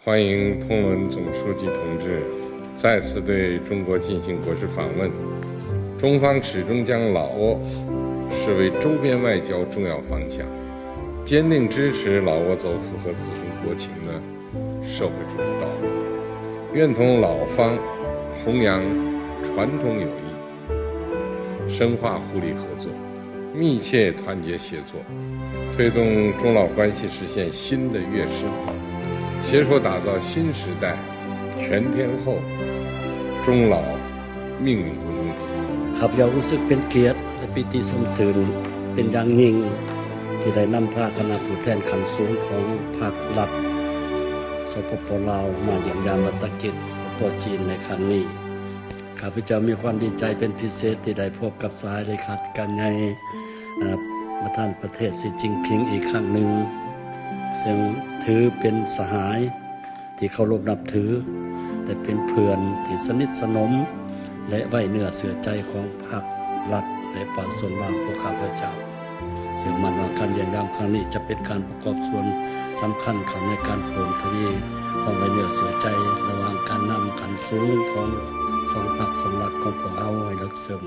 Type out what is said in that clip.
欢迎通伦总书记同志再次对中国进行国事访问。中方始终将老挝视为周边外交重要方向，坚定支持老挝走符合自身国情的社会主义道路，愿同老方弘扬传统友谊，深化互利合作，密切团结协作，推动中老关系实现新的跃升，携手打造新时代全天候中老命运共同体。 ຂ້າພະເຈົ້າຮູ້ສຶກເປັນກຽດ ແລະ ປີຕິຊົມຊື່ນເປັນຢ່າງຍິ່ງ ທີ່ໄດ້ນຳພາຄະນະຜູ້ແທນຂັ້ນສູງຂອງພັກລັດ ສປປ ລາວ ມາຢ້ຽມຢາມລັດຖະກິດ ສປ ຈີນ ໃນຄັ້ງນີ້. ຂ້າພະເຈົ້າມີຄວາມດີໃຈເປັນພິເສດທີ່ໄດ້ພົບກັບສະຫາຍເລຂາທິການໃຫຍ່ ເອີ ປະທານປະເທດ ຊີ ຈິ້ນຜິງ ອີກຄັ້ງໜຶ່ງ ເຊິ່ງຖືເປັນສະຫາຍ ທີ່ເຄົາລົບນັບຖື ແລະ ເປັນເພື່ອນທີ່ສະໜິດສະໜົມ ແລະ ໄວ້ເນື້ອເຊື່ອໃຈຂອງພັກລັດ ແລະ ປະຊາຊົນລາວ. ພວກຂ້າພະເຈົ້າເຊື່ອໝັ້ນວ່າການຢ້ຽມຢາມຄັ້ງນີ້ຈະເປັນການປະກອບສ່ວນສຳຄັນເຂົ້າໃນການເພີ່ມທະວີຄວາມໄວ້ເນື້ອເຊື່ອໃຈລະຫວ່າງການນຳຂັ້ນສູງຂອງສອງພັກສອງລັດຂອງພວກເຮົາໃຫ້ເລິກເຊິ່ງ.